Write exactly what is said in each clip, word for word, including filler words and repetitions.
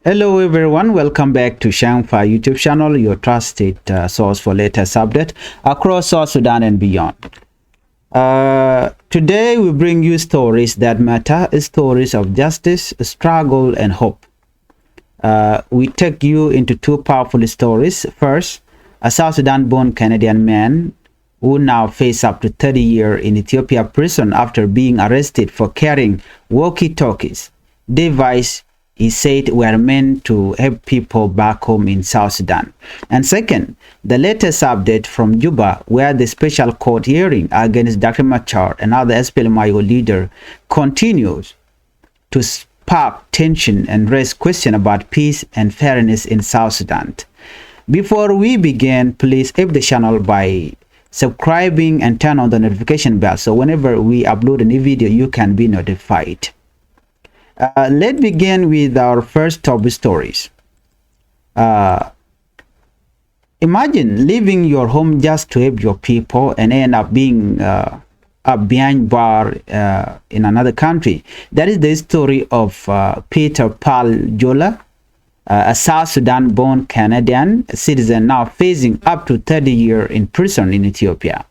Hello everyone, welcome back to Shangfa YouTube channel, your trusted uh, source for latest update across South Sudan and beyond. Uh, today we bring you stories that matter, stories of justice, struggle, and hope. Uh, we take you into two powerful stories. First, a South Sudan-born Canadian man who now face up to thirty years in Ethiopia prison after being arrested for carrying walkie-talkies, device he said were meant to help people back home in South Sudan. And second, the latest update from Juba, where the special court hearing against Doctor Machar and other S P L M I O leader continues to spark tension and raise question about peace and fairness in South Sudan. Before we begin, please help the channel by subscribing and turn on the notification bell so whenever we upload a new video, you can be notified. Uh, let's begin with our first top stories. Uh, imagine leaving your home just to help your people and end up being uh, up behind bar uh, in another country. That is the story of uh, Peter Paul Jola, uh, a South Sudan-born Canadian citizen now facing up to thirty years in prison in Ethiopia.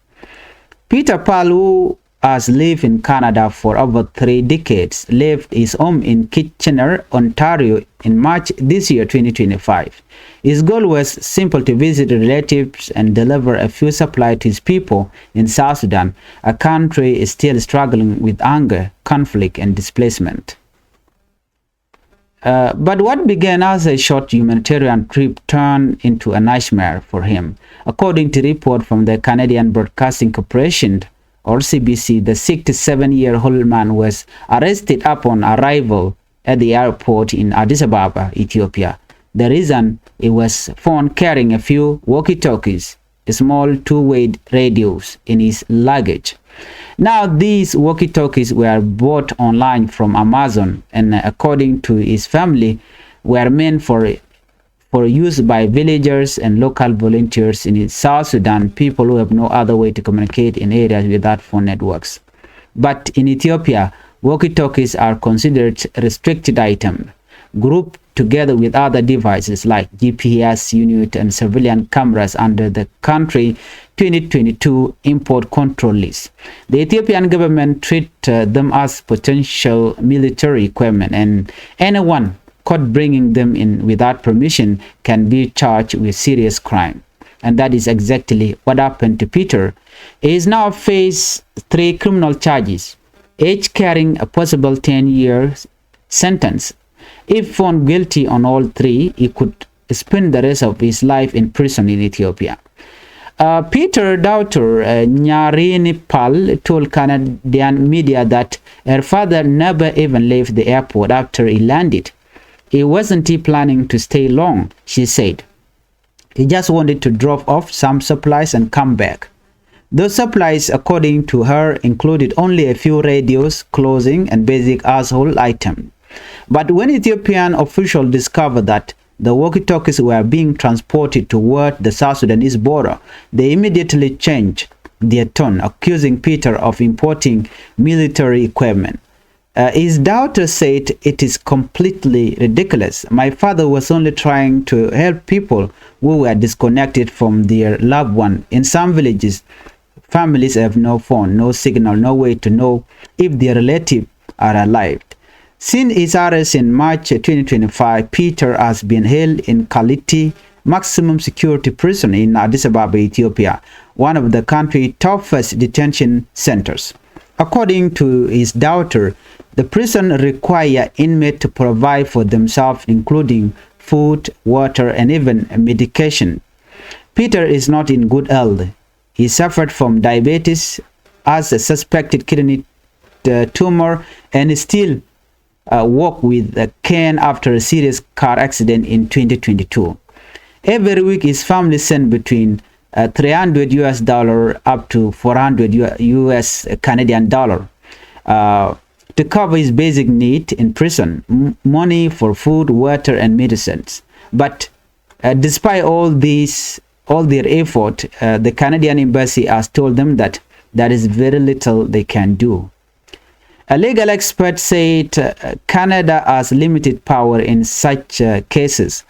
Peter Paul, who has lived in Canada for over three decades, left his home in Kitchener, Ontario in March this year, twenty twenty-five. His goal was simple: to visit relatives and deliver a few supplies to his people in South Sudan, a country is still struggling with hunger, conflict, and displacement. Uh, but what began as a short humanitarian trip turned into a nightmare for him. According to report from the Canadian Broadcasting Corporation, or C B C, the sixty-seven-year-old man was arrested upon arrival at the airport in Addis Ababa, Ethiopia. The reason, he was found carrying a few walkie-talkies, small two-way radios, in his luggage. Now, these walkie-talkies were bought online from Amazon and, according to his family, were meant for, for use by villagers and local volunteers in South Sudan, people who have no other way to communicate in areas without phone networks. But in Ethiopia, walkie-talkies are considered restricted item, grouped together with other devices like G P S unit and surveillance cameras under the country twenty twenty-two import control list. The Ethiopian government treat uh, them as potential military equipment, and anyone caught bringing them in without permission can be charged with serious crime. And that is exactly what happened to Peter. He is now face three criminal charges, each carrying a possible ten years sentence. If found guilty on all three, he could spend the rest of his life in prison in Ethiopia. Uh, Peter daughter, uh, Nyarini Pal, told Canadian media that her father never even left the airport after he landed. He wasn't planning to stay long, she said. He just wanted to drop off some supplies and come back. Those supplies, according to her, included only a few radios, clothing, and basic household items. But when Ethiopian officials discovered that the walkie-talkies were being transported toward the South Sudanese border, they immediately changed their tone, accusing Peter of importing military equipment. Uh, his daughter said it is completely ridiculous. My father was only trying to help people who were disconnected from their loved one. In some villages, families have no phone, no signal, no way to know if their relatives are alive. Since his arrest in March twenty twenty-five, Peter has been held in Kaliti Maximum Security Prison in Addis Ababa, Ethiopia, one of the country's toughest detention centers. According to his daughter, the prison require inmate to provide for themselves, including food, water, and even medication. Peter is not in good health. He suffered from diabetes, has a suspected kidney uh, tumor, and still uh, walk with a cane after a serious car accident in twenty twenty-two. Every week, his family send between uh, three hundred U S dollar up to four hundred U S Canadian dollar uh, to cover his basic need in prison, m- money for food, water, and medicines. But uh, despite all these, all their effort, uh, the Canadian embassy has told them that there is very little they can do. A legal expert said, uh, Canada has limited power in such, uh, cases.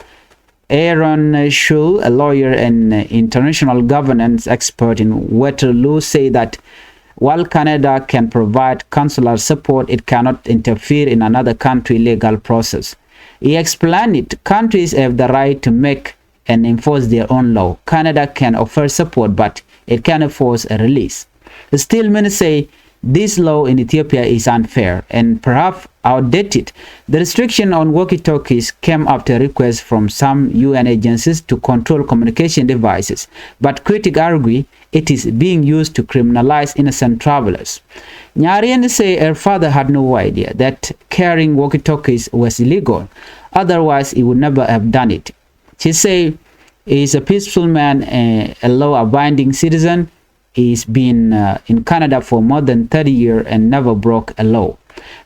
Aaron Schul, a lawyer and, uh, international governance expert in Waterloo, said that while Canada can provide consular support, it cannot interfere in another country legal process. He explained it, countries have the right to make and enforce their own law. Canada can offer support, but it cannot force a release. Still, many say this law in Ethiopia is unfair and perhaps outdated. The restriction on walkie-talkies came after requests from some U N agencies to control communication devices, but critics argue it is being used to criminalize innocent travelers. Nyarien say her father had no idea that carrying walkie-talkies was illegal. Otherwise, he would never have done it. She say he is a peaceful man, a, a law-abiding citizen. He's been, uh, in Canada for more than thirty years and never broke a law.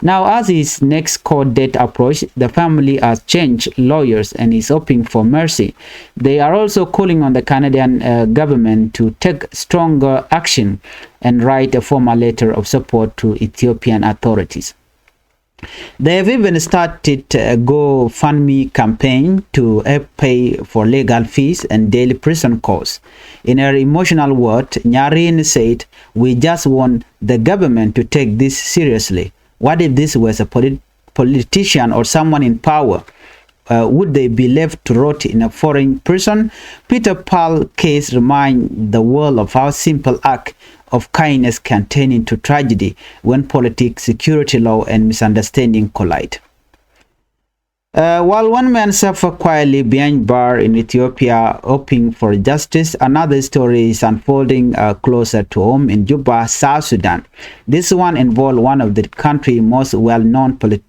Now, as his next court date approach, the family has changed lawyers and is hoping for mercy. They are also calling on the Canadian, uh, government to take stronger action and write a formal letter of support to Ethiopian authorities. They have even started a GoFundMe campaign to help pay for legal fees and daily prison costs. In her emotional word, Nyarin said, "We just want the government to take this seriously. What if this was a polit-, politician or someone in power? Uh, would they be left to rot in a foreign prison?" Peter Paul case remind the world of how simple act of kindness can turn into tragedy when politics, security law, and misunderstanding collide. Uh, while one man suffer quietly behind bar in Ethiopia hoping for justice, another story is unfolding, uh, closer to home in Juba, South Sudan. This one involved one of the country's most well-known polit-,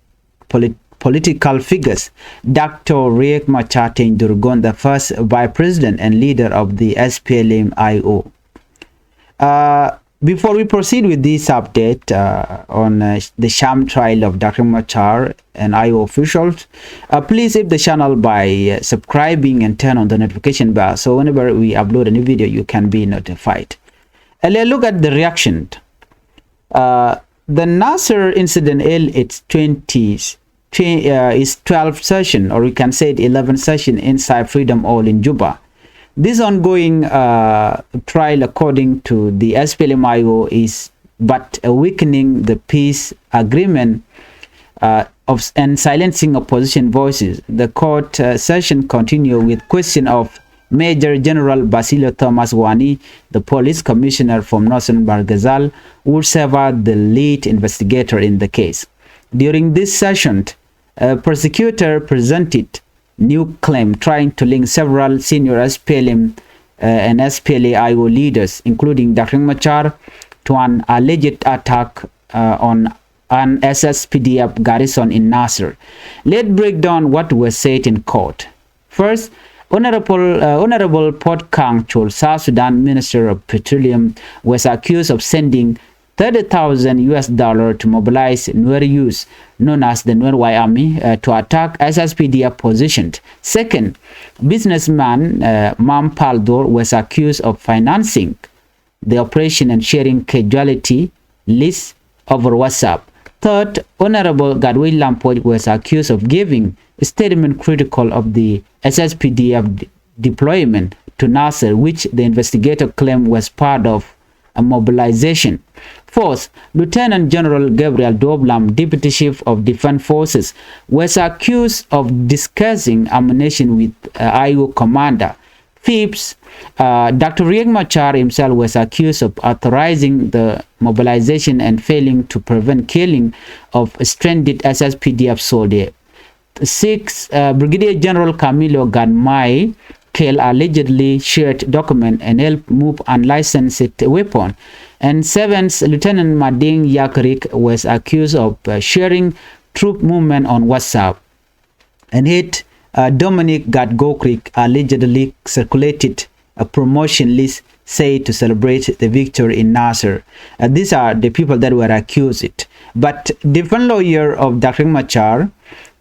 polit-, political figures, Doctor Riek Machar Teny Dhurgon, the first vice president and leader of the S P L M I O. Uh, before we proceed with this update, uh, on, uh, the sham trial of Doctor Machar and I O officials, uh, please help the channel by, uh, subscribing and turn on the notification bell, so whenever we upload a new video, you can be notified. And let's look at the reaction. Uh, the Nasir incident held its twentieth, tw-, uh, is twelfth session, or we can say it eleventh session inside Freedom Hall in Juba. This ongoing, uh, trial, according to the S P L M I O, is but a weakening the peace agreement, uh, of, and silencing opposition voices. The court, uh, session continued with question of Major General Basilio Thomas Wani, the police commissioner from Northern Bahr el Ghazal, who served as the lead investigator in the case. During this session, a prosecutor presented new claim trying to link several senior S P L M, uh, and S P L A I O leaders, including Doctor Machar, to an alleged attack, uh, on an S S P D F garrison in Nasir. Let's break down what was said in court. First, Honorable, uh, Honorable Port Kang Chol, South Sudan Minister of Petroleum, was accused of sending thirty thousand U S dollar to mobilize Nuer youth, known as the Nuer White Army, uh, to attack S S P D F position. Second, businessman, uh, Mam Paldor was accused of financing the operation and sharing casualty list over WhatsApp. Third, Honorable Gatwech Lampoj was accused of giving a statement critical of the S S P D F de-, deployment to Nasir, which the investigator claimed was part of a mobilization. Fourth, Lieutenant General Gabriel Duop Lam, Deputy Chief of Defense Forces, was accused of discussing ammunition with, uh, I O commander. Fifth, uh, Doctor Riek Machar himself was accused of authorizing the mobilization and failing to prevent killing of stranded S S P D F soldier. Six, uh, Brigadier General Camilo Gadmai Kel allegedly shared document and helped move unlicensed weapon. And seventh, Lieutenant Mading Yakrik was accused of, uh, sharing troop movement on WhatsApp. And eight, uh, Dominic Gatgokrik allegedly circulated a promotion list said to celebrate the victory in Nasir. Uh, these are the people that were accused. But defense lawyer of Doctor Machar,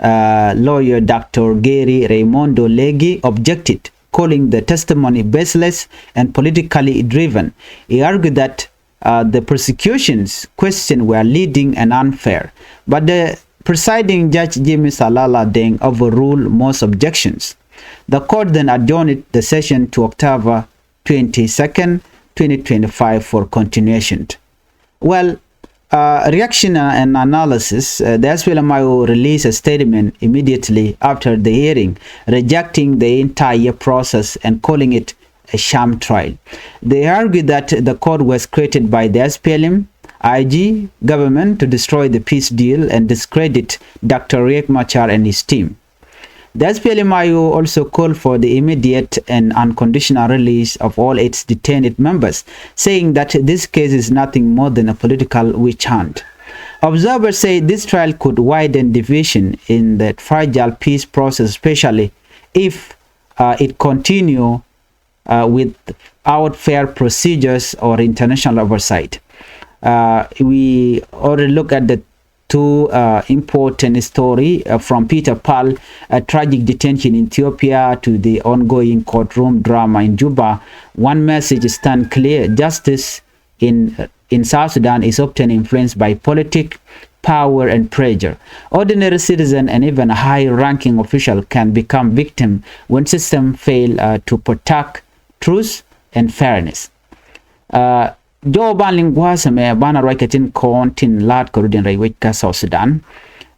uh, lawyer Doctor Gary Raimondo Legi, objected, calling the testimony baseless and politically driven. He argued that Uh, the prosecution's questions were leading and unfair, but the presiding judge, Jimmy Salala Deng, overruled most objections. The court then adjourned the session to October twenty-second, twenty twenty-five for continuation. Well, uh, reaction and analysis, uh, the S P L M I O released a statement immediately after the hearing, rejecting the entire process and calling it a sham trial. They argue that the court was created by the S P L M I G government to destroy the peace deal and discredit Doctor Riek Machar and his team. The S P L M I O also called for the immediate and unconditional release of all its detained members, saying that this case is nothing more than a political witch hunt. Observers say this trial could widen division in the fragile peace process, especially if, uh, it continue, uh, without fair procedures or international oversight. Uh, we already look at the two, uh, important story, uh, from Peter Pal, a tragic detention in Ethiopia, to the ongoing courtroom drama in Juba. One message stand clear: justice in, in South Sudan is often influenced by politic, power and pressure. Ordinary citizen and even high-ranking official can become victim when system fail, uh, to protect truth and fairness. Uh, jɔw ban liŋ gua̱a̱th ɛmɛ banɛ ruac kɛ tin kɔn tin la̱t kɛ rut in rɛy wec kä South Sudan.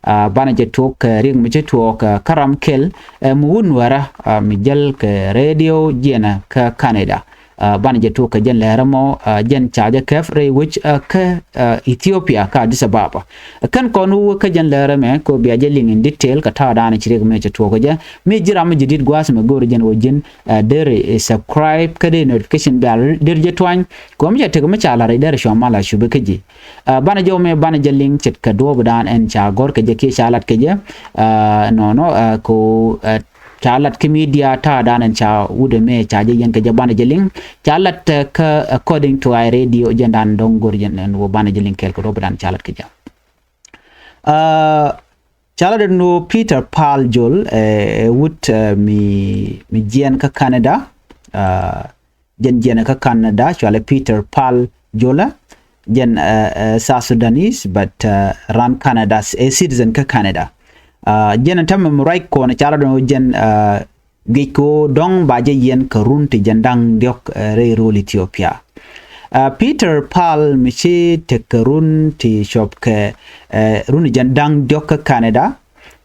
Uh, banɛ jɛ tuɔk kɛ riɛk mi ci tuɔɔk, uh, kä ram kɛl, uh, mi wut Nuäärä, uh, mi jäl kɛ radio jiɛnä kä Canada. Uh, banɛ jɛ tuɔk kɛ jɛn läär ɛmɔ, uh, jɛn ca jɛ kɛp rɛy wec, uh, kä, uh, Ethiopia kä Addis Ababa. Uh, kɛn kɔn wä kä jɛn läär ɛmɛ kɛ ɣöö bia jɛ liŋ in detail kɛ ta̱a̱ da̱a̱n ci riɛk mi cɛ tuɔɔk kɛ jɛ. Mi ji̱ ram mi jɛ di̱t gua̱a̱th ɛmɛ go̱o̱r jɛn ɣöö ji̱n, uh, deri, uh, subscribe kä dee notification bell deri jɛ tuany. Kɛ ɣöö mi cɛ tek mi ca la̱r i̱ deri cuɔ̱ŋ mal a cupi kä ji̱. Uh, banɛ jɔw mɛ banɛ jɛ liŋ ce̱tkɛ duɔ̱ɔ̱p dan ɛn ca gɔ̱r kɛ jɛ kiɛ ca lat kɛ jɛ. Uh, nɔnɔ, uh, kɛ ɣöö, uh, ca lat kä media ta̱a̱ dan ɛn ca wut ɛmɛ ca jɛ yɛn kɛ jɛ banɛ jɛ liŋ. Ca lat, uh, kä According to Eye Radio jɛn dan dɔ̱ŋ go̱r jɛn ɛn wä banɛ jɛ liŋ kɛɛl kɛ duɔ̱ɔ̱p dan ca lat kɛ jɛ. Uh, ca lat ɛn wä Peter Pal Jol, uh, wut, uh, mi, mi jiɛn kä Canada. Uh, jɛn jiɛn kä Canada, cualɛ Peter Pal Jolä, jɛn, uh, uh, South Sudanese, but, uh, ran Canada, a citizen kä Canada. Uh, jɛn ɛn tämɛ mi ruac kɔn ca lat ɛn wä jɛn, uh, guic kɛ ɣöö dɔ̱ŋ ba jɛ yɛn kɛ run ti jɛn da̱ŋ diɔ̱k, uh, rɛy rööl Ethiopia. Uh, Peter Pal mi ci tekɛ run ti cuɔp kɛ, uh, run ti jɛn da̱ŋ diɔ̱k kä Canada.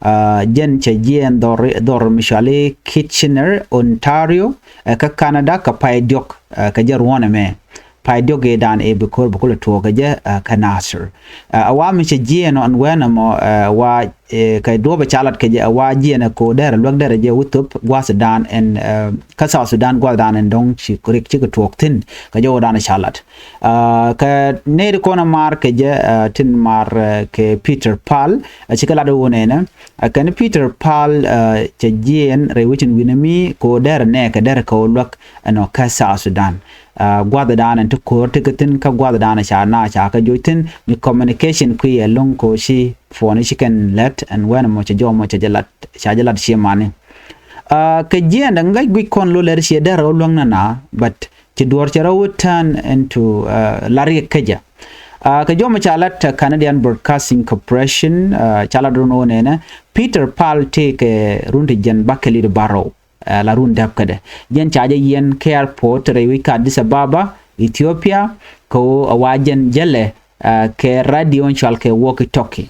Uh, jɛn cɛ jiɛɛn dhɔr, dhɔr mi cuali Kitchener, Ontario, uh, kä Canada kɛ pay diɔ̱k, uh, kɛ jɛ ruɔ̱n ɛmɛ. Pay diɔ̱k ëë dan ëë bi ko̱r bi kulɛ tuɔɔk kɛ jɛ, uh, kä Nasir. Uh, a wa mi cɛ jiɛɛn ɔ ɛn wɛn ɛmɔ, uh, wa, uh, kɛ duɔ̱ɔ̱p ɛ ca lat kɛ jɛ, a wa jiɛɛn ɛ ko̱ derɛ luäk derɛ jɛ wä thop gua̱th dan ɛn, uh, kä South Sudan gua̱th dan ɛn dɔ̱ŋ ci rik cikɛ tuɔɔk thi̱n kɛ jɛ wä dan ɛ ca lat. Uh, kɛ nɛy ti kɔn a mar kɛ jɛ, uh, tin mar, uh, kɛ Peter Pal, uh, cikɛ lat wä nɛnɛ. Uh, kɛn Peter Pal, uh, cɛ jiɛɛn rɛy wecin wi̱nɛ mi kɛ wä derɛ nɛɛkɛ derɛ kɛ wä luäk ɛnɔ kä South Sudan. Uh, gua̱th dan ɛn ti ko̱r ti kɛ thi̱n kä gua̱th dan ca na ca kɛ joc thi̱n mi communication kui̱ ɛlɔ̱ŋ kɛ wä ci phone ci kɛn lɛt ɛn wɛn mɔ cɛ jɔw mɔ cɛ jɛ lat ca jɛ lat ciɛ mani. Uh, kɛ jiɛɛn dɛ ŋäc guic kɔn lo lɛr ciɛ derɛ wä luäk nana, but ci duɔ̱ɔ̱r cɛ rɔ wä turn into, uh, la riɛk kä jɛ. Uh, kɛ jɔmɛ ca lat, uh, Canadian Broadcasting Corporation, uh, ca lat run wä nɛnɛ Peter Pal tëëkɛ run ti jɛn bakɛ lit barɔw, uh, la run däp kädɛ. Jɛn ca jɛ yɛn kɛ airport rɛy wi̱c kä Addis Ababa, Ethiopia, kɛ ɣöö a wa jɛn jälɛ, uh, kɛ radio in cual kɛ walkie talkie.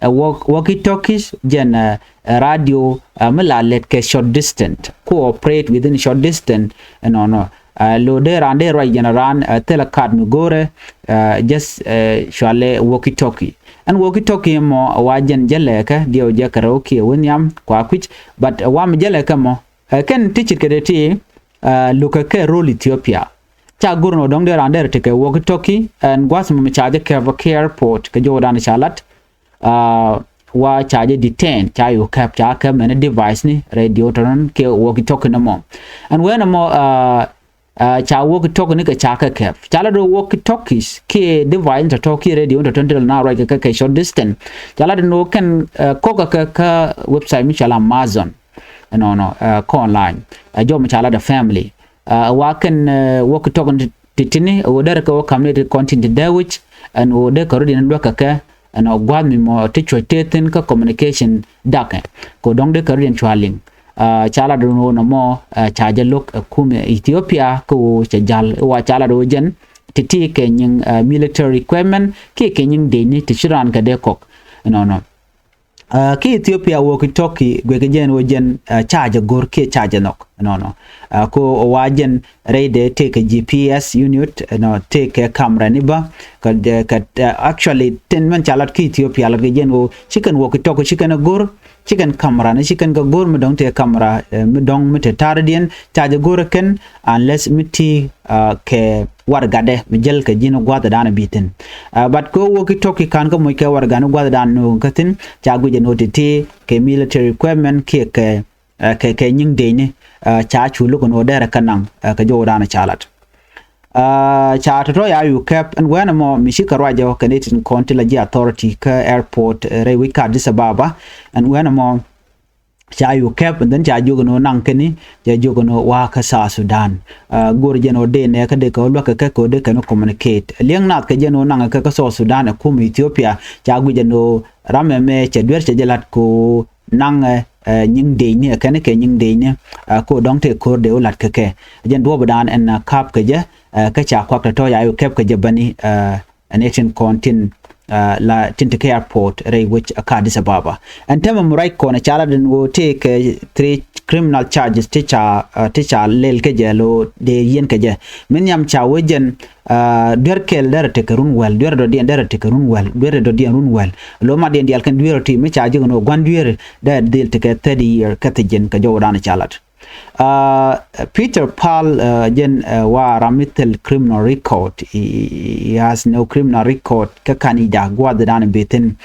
Ɛ walk-, walkie talkies jɛn, ɛ, ɛ radio, ɛ, mi la lɛt kɛ short distance, ku operate within short distance, ɛ, nɔnɔ. Ɛ, lo dee raan dee ruac jɛn raan, ɛ, thilɛ kat mi go̱o̱rɛ, ɛ, just, ɛ, cualɛ walkie talkie. Ɛn walkie talkie mɔ ɛ wa jɛn jälɛ kɛ diɛw jɛ kɛ rɛw kiɛ wä nhiam kua kui̱c, but ɛ wa mi jälɛ kɛ mɔ, ɛ, kɛn ti ce̱tkɛ dee ti, ɛ, lukɛ kɛ rööl Ethiopia. Ca go̱r nɔ dɔ̱ŋ dee raan dee rɛ tekɛ walkie talkie, ɛn gua̱th mɔ mi ca jɛ kɛp kä airport kɛ jɔwdan ca lat, aa, wa ca jɛ detain, ca yuk kɛp, ca kɛp mɛn device ni, radio tɔnɔn kiɛ walkie talkie ni mɔ. Ɛn wen ɛmɔ, aa, aa, ca walkie talkie ni kɛ ca kɛ kɛp. Ca la dee walkie talkies kiɛ device ni tɔtɔ kiɛ radio ni tɔtɔ ni tɔtɔ na ruac kɛ kɛ short distance. Ca la dee ni wä kɛn, aa, kɔkɛ kɛ kä website mi cɔal Amazon. Ɛnɔnɔ, aa, kä online. Aa, jɔw mi ca la dee family. Aa, wa kɛn, aa, walkie talkie ni Ti̱ti̱ni ɣöö derɛ kɛ wä ka̱m ni ti kɔn tin ti dee wi̱c ɛn ɣöö dee kɛ rɔ̱diɛn luäk kɛ kɛ ɛn ɣöö gua̱a̱th mi mɔ ti cuɔ̱c tëë thi̱n kä communication dakɛ kɛ ɣöö dɔ̱ŋ dee kɛ rɔ̱diɛn cua liŋ. Ca lat ɛn ɣöö nɔmɔ ca jɛ lo̱k ɛ kum Ethiopia kä ɣöö cɛ ja̱l i̱ wa ca lat ɣöö jɛn ti̱ti̱ kɛ nyiŋ military equipment kiɛ kɛ nyiŋ dëcni ti ci raan kɛ dee kɔk ɛnɔnɔ. Kä Ethiopia walkie-talkie guɛkɛ jɛn ɣöö jɛn ca jɛ go̱r kiɛ ca jɛ nhɔk ɛnɔnɔ. Kä ɣöö wa jɛn rɛydɛ tëëkɛ G P S unit ɛnɔ tëëkɛ camera ni bä. Kɛ actually tin mɛn ca lat kä Ethiopia lat kɛ jɛn ɣöö ci kɛn walkie-talkie ci kɛn ɛ go̱r, ci kɛn camera ni ci kɛn kɛ go̱r mi dɔ̱ŋ tëë camera mi dɔ̱ŋ mi te ta̱rdiɛn ca jɛ go̱r ɛ kɛn unless mi ti kɛ warɛgatdɛ mi jäl kɛ ji̱n gua̱a̱th ɛ da̱a̱n ɛ bi thi̱n. But kɛ walkie-talkie ka̱n kä moc kɛ warɛgatni gua̱a̱th ɛ da̱a̱n ni kä thi̱n ca guic ɛn ɣöö ti̱ti̱ kɛ military equipment kiɛ kɛ kɛ kɛ nyiŋ dëcni ca cu lo̱k ɛn ɣöö derɛ kɛ naŋ kɛ jɔwdan ca lat. Ca tɔ̱tɔ̱ ya yu kɛp ɛn wɛnɛ mɔ mi cikɛ ruacɔ kɛ ni tin kɔn ti la ji̱ authority kä airport rɛy wec kä Addis Ababa. Ɛn wɛnɛ mɔ ca yu kɛp ɛn dhän ca jiök ɛn ɣöö naŋ kɛn ni jɛ jiök ɛn ɣöö wa̱a̱ kä South Sudan. Go̱r jɛn ɣöö dee nɛ kä dee kɛ ɣöö luäk kɛ kɛ kɛ ɣöö dee kɛn communicate liɛŋ nath kɛ jɛn ɣöö naŋ kɛ kä South Sudan ɛ kum Ethiopia ca guic ɛn ɣöö ram ɛmɛ cɛ duer cɛ jɛ la̱t kɛ ɣöö naŋɛ nyiŋ dëcni ɛ kɛn kɛ nyiŋ dëcni. Kä dɔ̱ŋ tëë ko̱r dee wä la̱t kä kɛ jɛn duɔ̱ɔ̱pdan ɛn ka̱p kɛ jɛ. Kä ca kuak tɔ̱tɔ̱ ya yu kɛp kɛ jɛ bäni ɛn ɛ tin kɔn tin la tin ti kɛ airport rɛy wec kä Addis Ababa. Ɛn tämɛ mi ruac kɔn ca lat ɛn ɣöö tëë kɛ three criminal charges ti ca ti ca lɛl kɛ jɛ lo̱ dee yiɛn kɛ jɛ. Mi nhiam ca wee jɛn duer kɛl derɛ tekɛ run wäl, duer dɔ̱diɛn derɛ tekɛ run wäl, duer dɔ̱diɛn run wäl. Lo̱ matdiɛn diaal kɛn duer ti mi ca ji̱ kɛn ɣöö gua̱n duer derɛ dhil tekɛ thirty year kä thi̱ji̱n kɛ jɔwdan ca lat. Peter Pal jɛn wa ram mi thil criminal record. He has no criminal record kä Canada gua̱a̱th dan bi thi̱n.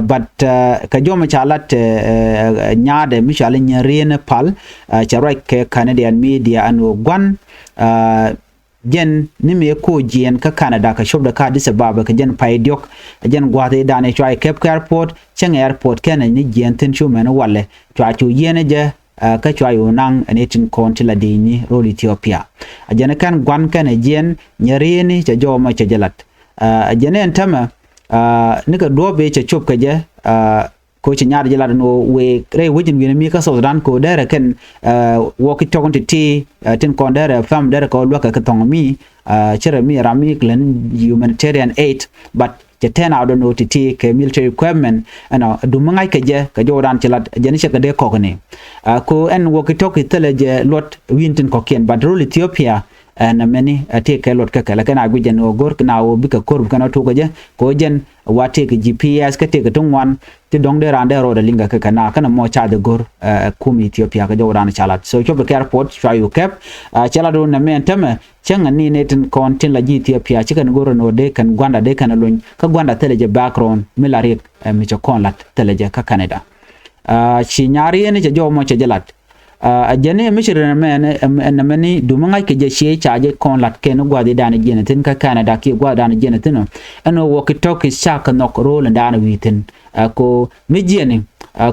But kɛ jɔmɛ ca lat nyaadɛ mi cɔal i̱ Nyɛrieni Pal cɛ ruac kɛ Canadian media ɛn ɣöö gua̱n jɛn ni mëë ko̱ jiɛɛn kä Canada kɛ copdɛ kä Addis Ababa kɛ jɛn pay diɔ̱k. Jɛn gua̱a̱th i̱ dan i̱ cua i̱ kɛp kä airport cäŋ airport kɛnɛ ni jiɛɛn thi̱n cu mɛn i̱ walɛ cua cu yiɛn i̱ jɛ. Kä cua i̱ wä naŋ ɛn i̱ tin kɔn ti la di̱i̱ni ro̱l Ethiopia. A jɛn i̱ kɛn gua̱n kɛnɛ jiɛɛn Nyɛrieni cɛ jɔw mɔ cɛ jɛ lat. A jɛn i̱ ɛn tämɛ nikɛ duɔ̱ɔ̱p i̱ cɛ cop kɛ jɛ. Ko ci nyaat ji̱ lat ɛn ɣöö wëë rɛy wec in wi̱n mi kä South Sudan ko derɛ kɛn walkie-talkie ti̱ti̱ tin kɔn derɛ fam derɛ kɛ luäk kɛ kɛ thɔŋ mi. Cirɛ mi ram mi kɛ lɛn humanitarian aid but cɛ turn out ɛn ɣöö ti̱ti̱ kɛ military equipment ɛnɔ dum mi ŋa̱c kɛ jɛ kɛ jɔwdan ci lat jɛ ni cɛ kɛ dee kɔk ni. Ko ɛn walkie-talkie thilɛ jɛ luɔt wi̱n tin kɔ̱kiɛn but ro̱l Ethiopia ɛn ɛmɛni ɛ tëëkɛ luɔt kä kɛ lɛ kɛn a guic jɛn ɣöö go̱r kɛn a ɣöö bikɛ ko̱r bi kɛn ɣä tuɔk kɛ jɛ. Kɛ ɣöö jɛn wa tëëkɛ G P S kä tëëkɛ ti ŋuan ti dɔ̱ŋ dee raan dee rɔɔdɛ liŋ kɛ kɛ kɛ na kɛn ɛmɔ ca jɛ go̱r. Ɛ kum Ethiopia kɛ jɔw raan ca lat so cop kɛ airport cua yu kɛp. Cɛ lat ɣöö nɛmɛ ɛn tämɛ cäŋ ɛn ni ni tin kɔn tin la ji̱ Ethiopia ci kɛn go̱r ɛn ɣöö dee kɛn gua̱nda dee kɛn ɛ luny kä gua̱nda thilɛ jɛ background mi la riɛk. Ɛ mi cɛ kɔn lat thilɛ jɛ kä Canada. Ci nyaar yɛn cɛ jɔw mɔ cɛ jɛ lat. A jɛn i̱ mi ci rin ɛmɛ ɛn ɛmɛ ni dumi ŋa̱c kɛ jɛ ciey ca jɛ kɔn lat kɛn gua̱th i̱ dan jiɛn thi̱n kä Canada kiɛ gua̱th dan jiɛn thi̱n. Ɛn ɣöö walkie-talkie ca kɛ nhɔk ro̱o̱l in dan wi̱i̱ thi̱n. Ko mi jiɛni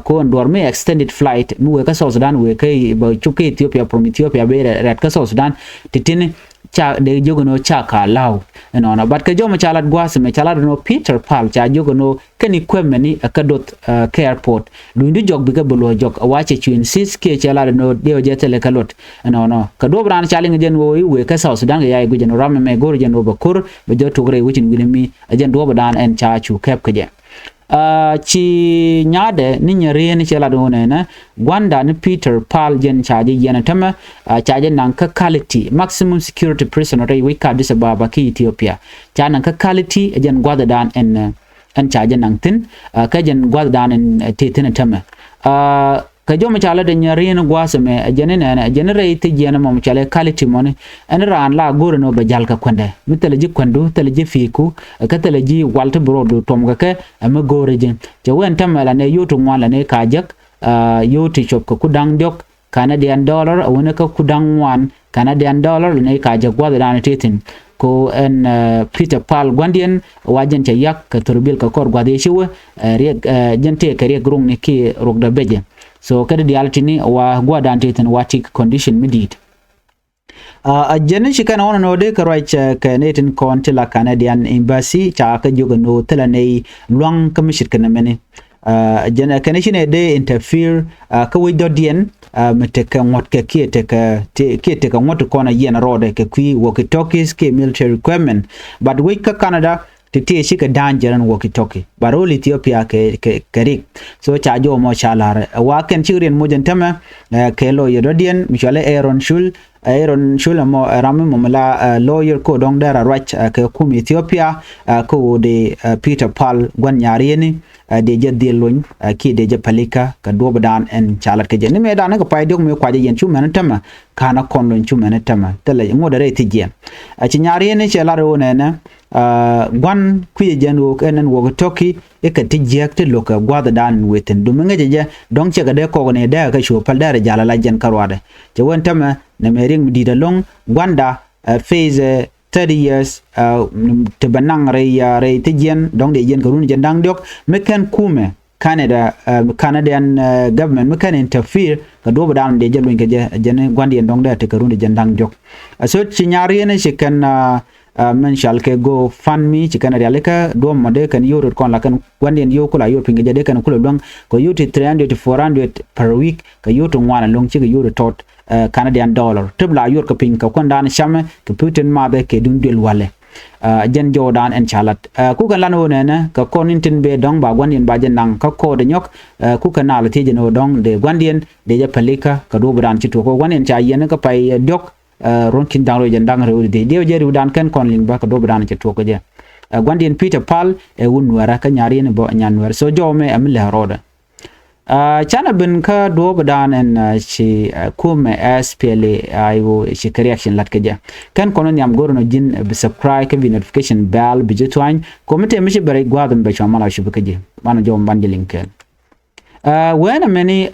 ko ɛn duɔr mi extended flight mi wëë kä South Sudan wëë kä bɛ cuk kä Ethiopia from Ethiopia bɛ rɛt kä South Sudan. Ti̱ti̱ni ca dee jiök ɛn ɣöö ca ka la̱w. Ɛnɔnɔ but kɛ jɔmɔ ca lat gua̱a̱th ɛmɛ ca lat ɛn ɣöö Peter Pal ca jiök ɛn ɣöö kɛn i̱ kuɛmɛni ɛ kä doth kä airport. Lunydu jɔk bikɛ bi luɔ̱c jɔk ɛ wa cɛ cuin sis kiɛ cɛ lat ɛn ɣöö diɛw jɛ thilɛ kɛ luɔt. Ɛnɔnɔ kɛ duɔ̱ɔ̱p raan ca liŋ jɛn ɣöö i̱ wëë kä South Sudan kɛ ya i̱ guic ɛn ɣöö ram ɛmɛ go̱o̱r jɛn ɣöö bɛ ko̱r bɛ jɔ̱ tok rɛy wecin wi̱ni mi. Ɛ jɛn duɔ̱ɔ̱p dan ɛn ca cu kɛp kɛ jɛ. Ci nyaadɛ ni Nyɛrieni cɛ lat ɣöö nɛnɛ gua̱nda ni Peter Pal jɛn ca jɛ yiɛn ɛ tämɛ. Ca jɛ naŋ kä Kaliti maximum security prison rɛy wec kä Addis Ababa kä Ethiopia. Ca naŋ kä Kaliti ɛ jɛn gua̱thdan ɛn ɛn ca jɛ naŋ thi̱n. Kä jɛn gua̱thdan ɛn tëë thi̱n ɛ tämɛ. Kɛ jɔmɛ ca lät ɛ Nyɛrieni gua̱a̱th ɛmɛ ɛ jɛn inɛnɛ ɛ jɛn rɛy thi̱ jiɛn ɛmɔ mi cɔal ɛ Kaliti mɔni. Ɛn raan la go̱r ɛn ɣöö bɛ ja̱l kɛ kuändɛ mi thilɛ ji̱ kuändu thilɛ ji̱ pi̱i̱ku. Kä thilɛ ji̱ wal ti bi rɔɔdu tuɔm kɛ kɛ ɛ mi go̱o̱rɛ ji̱ cɛ wee ɛn tämɛ la nɛ yio̱w ti ŋuan la nɛ ka jek. Yio̱w ti cop kɛ ku da̱ŋ diɔ̱k Canadian dollar a wänɛ kä ku da̱ŋ ŋuan Canadian dollar la nɛ ka jek gua̱thdan ti thi̱n. Ko ɛn Peter Pal gua̱ndiɛn wa jɛn cɛ yak kɛ thurbil kɛ kɔr gua̱th yɛ ci wee riɛk jɛn tëë kɛ riɛk ruŋni kiɛ ruɔkdɛ becɛ. So kä di diaal tini wa gua̱thdan ti thi̱n wa tik condition mi di̱i̱t. A jɛn ni ci kɛn ɣɔn ni ɣöö dee kɛ ruac kɛ ni tin kɔn ti la Canadian Embassy ca kɛ jiök ɛn ɣöö thilɛ nɛy luaŋ kä mi ce̱tkɛ nɛmɛ ni. A jɛn kɛn ci nɛy dee interfere kä wec dɔ̱diɛn mi tekɛ ŋuɔ̱t kɛ kiɛ tekɛ kiɛ tekɛ ŋuɔ̱t ti kɔn a yiɛn rɔɔdɛ kɛ kui̱ walkie-talkies kiɛ military equipment. But wec kä Canada ti ti cikɛ da̱a̱n jɛ rɛn walkie-talkie, but rol Ethiopia kɛ kɛ kɛ rik. So ca jɔw mɔ ca la̱rɛ ɛ wa kɛn cik riɛn moc ɛn tämɛ kɛ lawyer dɔ̱diɛn mi cɔalɛ Aaron Shul. Aaron Shul ɛmɔ ɛ ram mi mɔmɔ la lawyer ko dɔ̱ŋ dɛr a ruac kɛ kum Ethiopia. Kä ɣöö dee Peter Pal gua̱n nyarieni dee jɛ dhil lony kiɛ dee jɛ pälika kɛ duɔ̱pdan ɛn ca lat kɛ jɛ ni mëë dan ni kɛ pay diɔ̱k mëë kuacä yɛn cu mɛn tämɛ. Ka̱n a kɔn lony cu mɛn tämɛ thilɛ ŋot a rɛy thi̱c jiɛn. A ci nyarieni cɛ lat ɣöö nɛnɛ gua̱n kui̱ jɛn ɣöö ɛn ɛn walkie-talkie i̱ kɛ ti jiäk ti lo̱k kɛ gua̱thdan in wëë thi̱n dumi ŋäcɛ jɛ dɔ̱ŋ cɛ kɛ dee kɔk ni dee kɛ cuɔ päl dee rɛ jal ala jɛn kä ruaadɛ. Cɛ wen tämɛ nɛ mɛ riŋ mi di̱t alo̱ŋ gua̱nda face thirty years ti bɛ naŋ rɛy rɛy ti jiɛn dɔ̱ŋ dee jiɛn kɛ run jɛn da̱ŋ diɔ̱k mi kɛn kumɛ Canada, Canadian government mi kɛn interfere kɛ duɔ̱pdan dee jɛ luny kɛ jɛ jɛn gua̱ndiɛn dɔ̱ŋ dee ti kɛ run jɛn da̱ŋ diɔ̱k. So ci nyarieni ci kɛn mɛn cal kɛ GoFundMe ci kɛn rialikä duɔ̱mɔ dee kɛn yio̱w rot kɔn la kɛn gua̱ndiɛn yio̱w kula yio̱w piny kɛ jɛ dee kɛn kulɛ luäŋ kɛ yio̱w ti three hundred to four hundred per week kɛ yio̱w ti ŋuan ɛlo̱ŋ cikɛ yio̱w ti tɔt Canadian dollar tip la yuɔr kɛ piny kɛ kuändaan camɛ kɛ pi̱w tin mathɛ kɛ duŋ duël walɛ. Jɛn jɔwdan ɛn ca lat kukɛ lan ɣöö nɛnɛ kɛ kɔn in tin bee dɔ̱ŋ ba gua̱ndiɛn ba jɛ naŋ kä kɔɔdɛ nyɔk. Kukɛ nal thiec ɛn ɣöö dɔ̱ŋ dee gua̱ndiɛn dee jɛ pälikä kɛ duɔ̱pdan ci tuɔk kɛ gua̱ndiɛn ca yiɛn kä pay diɔ̱k. Ruɔ̱n ki̱n da̱ŋ rɛw jɛn da̱ŋ rɛw dee diɛw jɛ riwdan kɛn kɔn liŋ bä kɛ duɔ̱pdan ci tuɔk kɛ jɛ. Gua̱ndiɛn Peter Pal ɛ wun nuɛrä kä nyarieni bä nyan nuɛr so jɔw mɛ ɛ mi lɛ rɔɔdɛ. Canɛ ben kä duɔ̱ɔ̱pdan ɛn ci kumɛ SPLA-IO ci kɛ reaction lat kä jɛ. Kɛn kɔn nhiam go̱r nɔ ji̱n bi subscribe kä bi notification bell bi ji̱ tuany. Kɔmi tëë mi ci bɛ rɛy gua̱a̱th mi bɛ cua mal a cupi kä ji̱. Banɛ jɔw mi ban ji̱ liŋ kɛɛl. Ween amɛni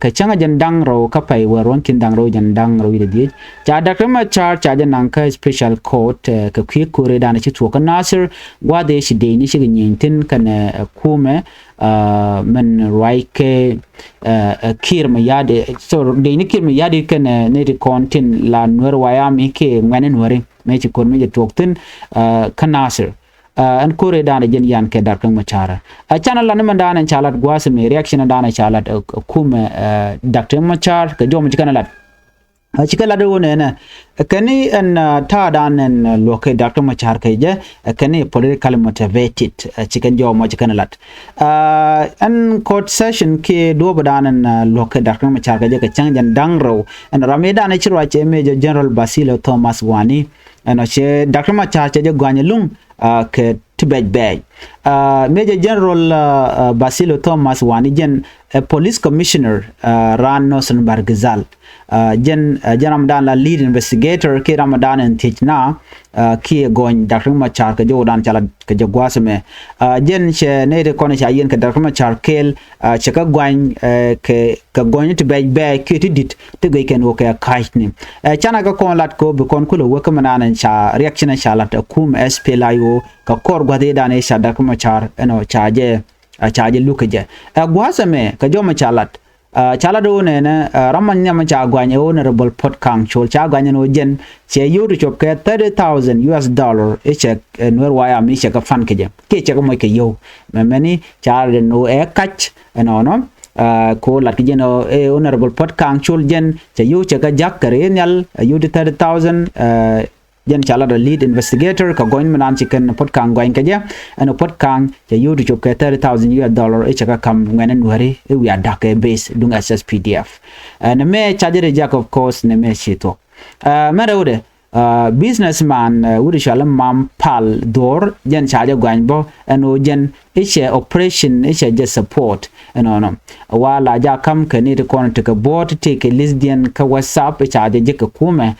kɛ cäŋ a jɛn da̱ŋ rɛw kä pay wä ruɔ̱n ki̱n da̱ŋ rɛw jɛn da̱ŋ rɛw wi̱cdɛ dhiec. Ca Doctor Machar ca jɛ naŋ kä special court kɛ kui̱ ko̱ri danɛ ci thuɔ̱k kä Nasir. Gua̱a̱th ëë ci dee ni cikɛ nyieny thi̱n kɛnɛ kumɛ mɛn ruac kɛ Kiir Mayardit, so dee ni Kiir Mayardit kɛnɛ ni ti kɔn tin la Nuer White Army kiɛ ŋuɛni Nueri mëë ci ko̱r mi jɛ thuɔ̱k thi̱n kä Nasir. Ɛn ko̱r ëë danɛ jɛn yan kɛ Doctor Machar. Ɛ canɛ la ni mɛn danɛ ca lat gua̱a̱th mi reaction danɛ ca lat kumɛ Doctor Machar kɛ jɔm ci kɛnɛ lat. Ci kɛ lat ɣöö nɛnɛ kɛn ni ɛn ta̱a̱dan ɛn luɔ̱k kɛ Doctor Machar kɛ jɛ kɛn ni politically motivated. Ci kɛn jɔw mɔ ci kɛn lat ɛn court session kiɛ duɔ̱ɔ̱pdan ɛn luɔ̱k kɛ Doctor Machar kɛ jɛ kɛ cäŋ jɛn da̱ŋ rɛw. Ɛn ram mi danɛ ci ruac ɛ Major General Basilio Thomas Wani. Ɛn ɔ cɛ Doctor Machar cɛ jɛ gua̱ny ɛluŋ kɛ ti bɛc bɛɛc. Major General Basilio Thomas Wani jɛn ɛ police commissioner ran Northern Bahr el Ghazal. Jɛn jɛn ramdan la lead investigator kiɛ ramdan in thiec na kiɛ gɔny Doctor Machar kɛ jɔwdan ca la kɛ jɛ gua̱a̱th mɛ. Jɛn cɛ nɛy ti kɔn ca yiɛn kɛ Doctor Machar kɛɛl cɛ kɛ guany kɛ kɛ gɔny ti bɛc bɛɛc kiɛ ti di̱t ti guic kɛn wä kɛ ka̱cni. Canɛ kɛ kɔn lat kɛ wä bi kɔn kulɛ wä kä mɛ nan ca reaction ca lat ɛ kum SPLA-IO kɛ kɔr gua̱th i̱ dan i̱ ca Doctor Machar ɛnɔ ca jɛ ca jɛ luk kɛ jɛ. Ɛ gua̱a̱th ɛmɛ kɛ jɔmɛ ca lat ca lat ɣöö nɛnɛ ram ma nhiam ca guany ɛ Honorable Puot Kaŋ Col ca guany ɛn ɣöö jɛn cɛ yio̱w ti cop kɛ thirty thousand U S dollar i̱ cɛ Nuer White Army i̱ cɛ kɛ fund kɛ jɛ kiɛ cɛ kɛ moc kɛ yio̱w. Mɛmɛni ca lat ɛn ɣöö ɛ kac ɛnɔnɔ. Ko lat kɛ jɛn ɛ Honorable Puot Kaŋ Col jɛn cɛ yio̱w cɛ kɛ ja̱k kɛ rɛy nhial ɛ yio̱w ti thirty thousand. Jɛn ca lat ɛ lead investigator kɛ gɔny mi nan ci kɛn Puot Kaŋ gɔny kɛ jɛ. Ɛn Puot Kaŋ cɛ yio̱w ti cop kɛ thirty thousand U S dollar i̱ cɛ kɛ ka̱m ŋuɛn ɛn wääri i̱ wiaa da̱k kɛ base duŋ S S P D F. Ɛn mɛ ca jɛ reject of course nɛ mɛ ci thuɔ̱k. Mɛ rɛwdɛ businessman wut i̱ cɔal i̱ Mam Pal Dhuɔr jɛn ca jɛ gɔany bä ɛn ɣöö jɛn i̱ cɛ operation i̱ cɛ jɛ support. Ɛnɔnɔ wa la ja̱ ka̱m kɛ ni ti kɔn ti kɛ buɔ̱ɔ̱t ti kɛ listdiɛn kä WhatsApp i̱ ca jɛ jek kɛ kumɛ.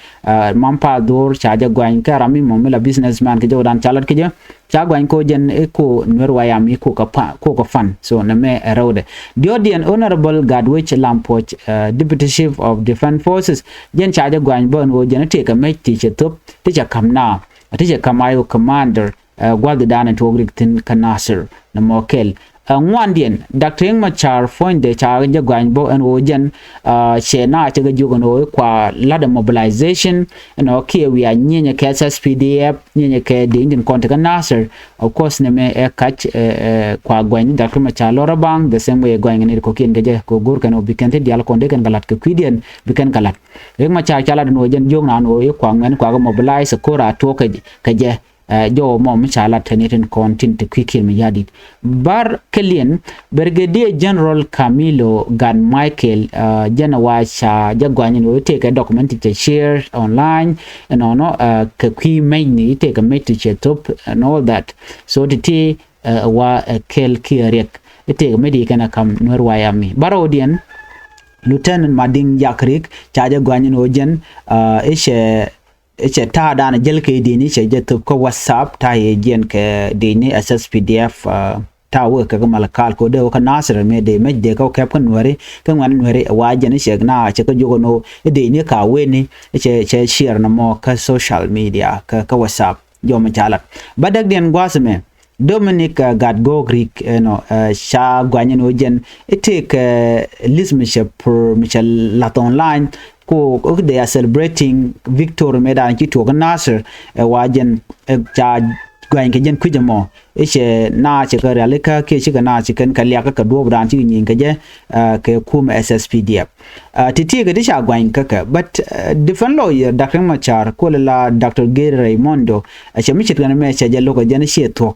Mam Pal Dhuɔr ca jɛ gɔany kɛ ram mi mɔ mi la businessman kɛ jɛ wä dan ca lat kɛ jɛ ca gɔany ko jɛn i̱ ko Nuer White Army i̱ ko kɛ fund. So nɛ mɛ ɛ rɛwdɛ diɔt diɛn Honorable Gatwec Lam Puɔc Deputy Chief of Defense Forces jɛn ca jɛ gɔany bä ɛn ɣöö jɛn i̱ ti kɛ mec ti cɛ thop ti cɛ ka̱m na ti cɛ ka̱m IO commander. Gua̱thdan in tuɔɔk rik thi̱n kä Nasir nɛ mɔ kɛl. Ɛ ŋuandiɛn, Doctor Riek Machar puɔ̱nydɛ ca jɛ guany bä ɛn ɣöö jɛn, ɛ, cɛ na cɛ kɛ jiök ɛn ɣöö kua la̱t ɛ mobilization ɛn ɣöö kiɛ wiaa nyieenyɛ kɛ S S P D F, nyieenyɛ kɛ dee Indian kɔn ti kä Nasir. Of course nɛmɛ ɛ kac, ɛ, ɛ, kua guany ni Doctor Machar lɔr ɛ baŋ the same way ɛ guany kɛ ni kɔkiɛn kɛ jɛ kɛ go̱o̱r kɛn ɣöö bi kɛn ti diaal kɔn dee kɛn kɛ la̱t kɛ kui̱diɛn bi kɛn kɛ la̱t. Riek Machar ca la̱t ɛn ɣöö jɛn jiök na ɛn ɣöö i̱ kua ŋuɛn kua kɛ mobilize ɛ ko̱r a tuɔɔk kɛ, kɛ jɛ. Ɛ, jɔwä mɔ mi ca lat tɛn itin kɔn tin ti kui̱ kiɛn mi ya̱di̱t. Bar kɛ liɛn, Brigadier General Camilo Gat Michael, ɛ, jɛn wa ca jɛ guany ni wä tëëkɛ document ti cɛ share online, ɛnɔnɔ, ɛ, kɛ kui̱ mec ni tëëkɛ mec ti cɛ thop and all that. So ti ti, ɛ, wa, ɛ, kɛl kiɛ riɛk. Tëëkɛ mec di kɛn ɛ kam Nuer White Army. Bar ɣöö diɛn, Lieutenant Mading Jack Riek ca jɛ guany ni wä jɛn, ɛ, i̱ cɛ i̱ cɛ ta̱a̱ da̱a̱n jäl kɛ dini cɛ jɛ thop kä WhatsApp ta̱a̱ yɛ jiɛn kɛ dini S S P D F, ɛ, ta̱a̱ wä kɛ kä Malakal kɛ wä dee wä kä Nasir mɛ dee mec dee kä wä kɛp kä Nuɛri kä ŋuɛn Nuɛri wa jɛn i̱ cɛ na cɛ kä jiök ɛn ɣöö i̱ dini ka weni i̱ cɛ, cɛ share nɔmɔ kä social media kä, kä WhatsApp jɔmɛ ca lat. Bä däkdiɛn gua̱a̱th mɛ Dominic, ɛ, Gatgok Riek, ɛ, nɔ, ɛ, ca guany ni wä jɛn i̱ tëëkɛ, ɛ, list mi cɛ pur mi cɛ lath online ko, ko they are celebrating victory mɛ dan ci tuɔk Nasir, ɛ, wa jɛn, ɛ, ca guany kɛ jɛn kui̱c ɛmɔ i̱ cɛ na cɛ kɛ rialikä kiɛ cikɛ na ci kɛn kɛ liak kɛ duɔp dan ci kɛ nyieny kɛ jɛ, ɛ, kɛ kum S S P D F. Ɛ, ti ti kɛ ti ca guany kä kɛ, but, ɛ, defense lawyer Doctor Machar kuɔlɛ la Doctor Gary Raimondo, ɛ, cɛ mi ce̱tkɛ ni mɛ cɛ jɛ lo̱k ɛ jɛn ciɛ thuɔ̱k.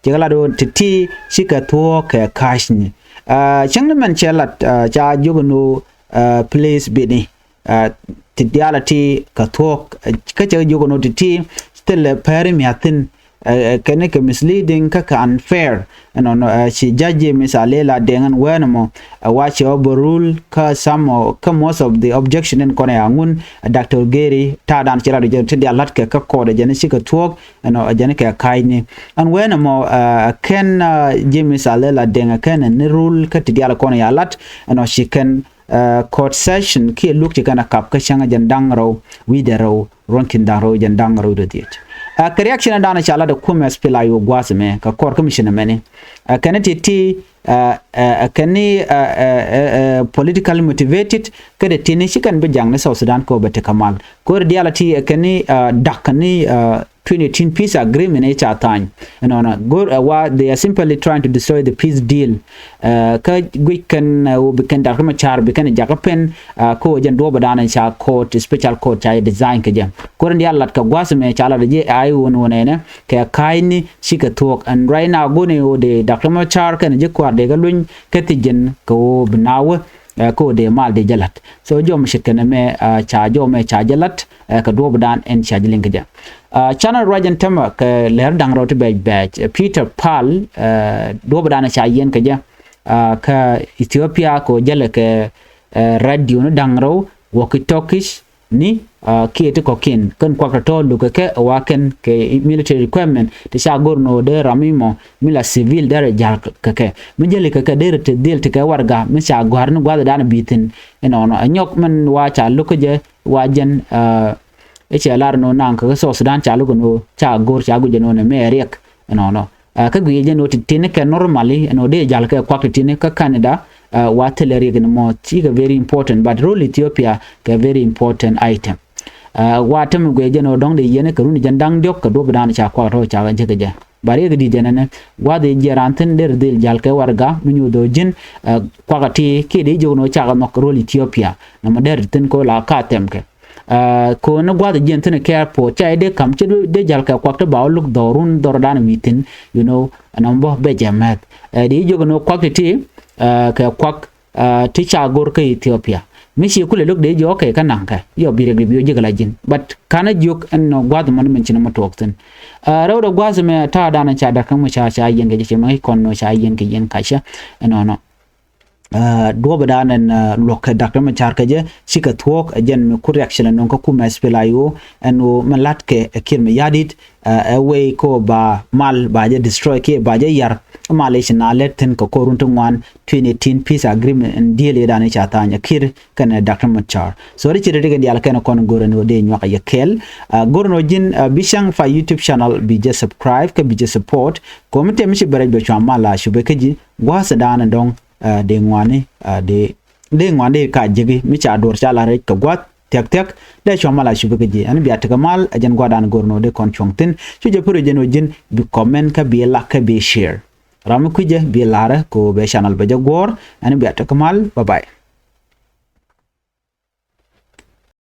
Cɛ kɛ lat ɣöö ti̱ti̱ cikɛ thuɔ̱ɔ̱k kɛ ka̱cni. Ɛ, cäŋ ni mɛn cɛ lat, ɛ, ca jiök ɛn ɣöö, ɛ, please bini. Ɛ, ti diaal a ti kɛ thuɔ̱ɔ̱k, ɛ, kä cɛ jiök ɛn ɣöö ti̱ti̱ thilɛ pɛri mia̱thi̱n, ɛ, ɛ, kɛn ni kɛ misleading kä kɛ unfair. Ɛnɔnɔ, ɛ, ci judge mi ca lɛ la dɛŋ ɛn wɛn ɛmɔ, ɛ, wa cɛ overrule kä some of, kä most of the objection in kɔn ɛ aŋun, ɛ, Doctor Gary ta̱a̱ dan cɛ lat jɛ ti diaal lat kɛ kä court ɛ jɛ ni cikɛ thuɔ̱ɔ̱k. Ɛnɔ, ɛ jɛn kɛ ka̱cni. Ɛn wen ɛmɔ, ɛ, kɛn, ɛ, James Alel Adeng, ɛ kɛn ɛ ni rul kä ti diaal kɔn ya lat, ɛnɔ, ci kɛn, ɛ, court session kiɛ luk ci kɛn ɛ kap kä cäŋ ɛ jɛn da̱ŋ rɛw wi̱cdɛ rɛw ruɔ̱n ki̱n da̱ŋ rɛw jɛn da̱ŋ rɛw wi̱cdɛ dhiec. Ɛ, kɛ reaction ɛ danɛ ca lat ɛ kumɛ S P L A I O gua̱a̱th ɛmɛ kɛ court kä mi ci nɛ mɛni. Ɛ, kɛn ti ti, ɛ, ɛ, ɛ, kɛn ni, ɛ, ɛ, ɛ, ɛ, political motivated, kä ti ti ni ci kɛn bi jaŋ ni South Sudan kɛ ɔ bɛ ti kɛ mal. Ko̱ri diaal ti, ɛ, kɛn ni, ɛ, dak kɛn ni, ɛ, twenty eighteen peace agreement i̱ ca tha̱a̱ny. Ɛnɔnɔ go̱r, ɛ, wa they are simply trying to destroy the peace deal. Ɛ, kä guic kɛn, ɛ, wä bi kɛn Doctor Machar bi kɛn jakä pen, ɛ, kä wä jɛn duɔ̱ɔ̱p ɛ da̱a̱n ca court, special court ca design kɛ jɛ. Ko̱r in diaal lat kɛ gua̱a̱th mɛ ca lat jɛ I O ni wä nɛnɛ kɛ ka̱a̱cni cikɛ thuɔ̱k. And right now go̱n i̱ wä dee Doctor Machar kɛn ji̱ kua̱r dee kɛ luny kɛ thi̱c jɛn kɛ wä bi na̱a̱ wä, ɛ, kä wä dee mal dee jɛ lat. So jɔmɛ ce̱tkɛ nɛmɛ, ɛ, ca jɔmɛ ca jɛ lat, ɛ, kɛ duɔ̱ɔ̱p ɛ da̱a̱n ɛn ca jɛ liŋ kɛ jɛ. Ɛ, canɛ ruac ɛn tämɛ kɛ lɛr da̱ŋ rɛw ti bɛc bɛc, ɛ, Peter Pal, ɛ, duɔ̱ɔ̱p ɛ da̱a̱n ca yiɛn kɛ jɛ, ɛ, kä Ethiopia kɛ wä jälɛ kɛ, ɛ, radio ni da̱ŋ rɛw walkie-talkies ni, ɛ, kiɛ ti kɔ̱kiɛn kɛn kuak tɔ̱tɔ̱ lukɛ kɛ wa kɛn kɛ military equipment ti ca go̱r ni wä dee ram imɔ mi la civil derɛ ja̱l kɛ kɛ mi jäli kɛ kɛ derɛ ti dhil ti kɛ warɛga mi ca gɔ̱a̱r ni gua̱th ɛ da̱a̱n bi thi̱n. Inɔnɔ ɛ nyɔk mɛn wa ca lo̱k kä jɛ wa jɛn, ɛ, i̱ cɛ lar ni wä naŋ kä South Sudan ca lo̱k ni wä ca go̱r ca guic jɛ ni wä ni mɛ riɛk. Inɔnɔ, ɛ, kä guic jɛ ni wä ti, ti ni kɛ normally ni wä dee ja̱l kɛ kuak ti, ti ni kä Canada, ɛ, wa thilɛ riɛk ni mɔ cikɛ very important, but role Ethiopia kɛ very important item. Ɛ, wa tɛm guic jɛ ni wä dɔ̱ŋ dee yiɛn kɛ run jɛn da̱ŋ diɔ̱k kɛ duɔ̱p dan ca kuak tɔ̱ ca jɛ kɛ jɛ. Ba riɛk di jɛn ɛnɛ gua̱th i̱ jiɛ ran thi̱n der dhil ja̱l kɛ warɛga mi nyuuth ɔ ji̱n, ɛ, kuakä ti kiɛ dee jiök ni wä cakɛ nhɔk rol Ethiopia nɔmɔ der thi̱n kɛ wä la ka thɛm kɛ. Ɛ, kɛ wä ni gua̱th i̱ jiɛn thi̱n kɛ airport ca i̱ dee ka̱m ci dee ja̱l kɛ kuak ti ba wä luk dhɔrun dhɔr dan wi̱i̱ thi̱n, you know, ɛnɔmɔ bä bɛ jɛ mɛth. Ɛ, dee jiök ni wä kuak ti ti, ɛ, kɛ kuak ɛ, ti ca go̱r kä Ethiopia. Mi ci kulɛ lo̱k dee jiök kɛ kä naŋkɛ yɔ bi rɛk di bi ji̱ kɛ la ji̱n. But ka̱n a jiök ɛn nɔ gua̱th mɔni min ci ni mɔ tuɔɔk thi̱n. Ɛ, rɛw dɔ gua̱th mɛ ta̱a̱ danɛ ca da̱k kä mɔ ca, ca yiɛn kɛ ji̱ ci mɛ kɔn nɔ ca yiɛn kɛ yiɛn kacä. Ɛnɔnɔ. Duɔ̱ɔ̱p ɛ da̱a̱n ɛn luɔ̱k kɛ Doctor Machar kɛ jɛ cikɛ thuɔ̱k ɛ jɛn mi ku reaction ɛ nɔŋ kä kumɛ SPLA-IO ɛn ɣöö mɛ la̱t kɛ ɛ Kiir Mayardit ɛ wei kä ɣöö ba mal ba jɛ destroy kiɛ ba jɛ yar. Mal i̱ ci na lɛt thi̱n kɛ kɔr run ti ŋuan twenty eighteen peace agreement ɛn deal i̱ da̱a̱n i̱ ca tha̱a̱ny ɛ Kiir kɛnɛ Doctor Machar. So ri ci ri ri kɛ diaal kɛn kɔn go̱r ɛn ɣöö dee nyuak ɛ yɛ kɛɛl. Go̱r ɛn ɣöö ji̱n bi cäŋ pa YouTube channel bi jɛ subscribe kä bi jɛ support. Kɔmi tɛm ci bɛ rɛc bɛ cua mal a cupɛ kä ji̱ gua̱a̱th ɛ da̱a̱n ɛ dɔ̱ŋ. Dee ŋuani dee dee ŋuani dee ka ji̱ki mi ca duɔr ca la rɛc kɛ gua̱a̱th thia̱k thia̱k. Dee cua mal a cupɛ kä ji̱ ɛn bia tekɛ mal ɛ jɛn gua̱a̱th da̱a̱n go̱r ɛn ɣöö dee kɔn cuɔ̱ŋ thi̱n. Cu jɛ pär ɛ jɛn ɣöö ji̱n bi comment kä bi like kä bi share. Ram mi kui̱cɛ bi la̱rä kɛ ɣöö bɛ channel bɛ jɛ guɔ̱ɔ̱r. Ɛn bia tekɛ mal, bye bye.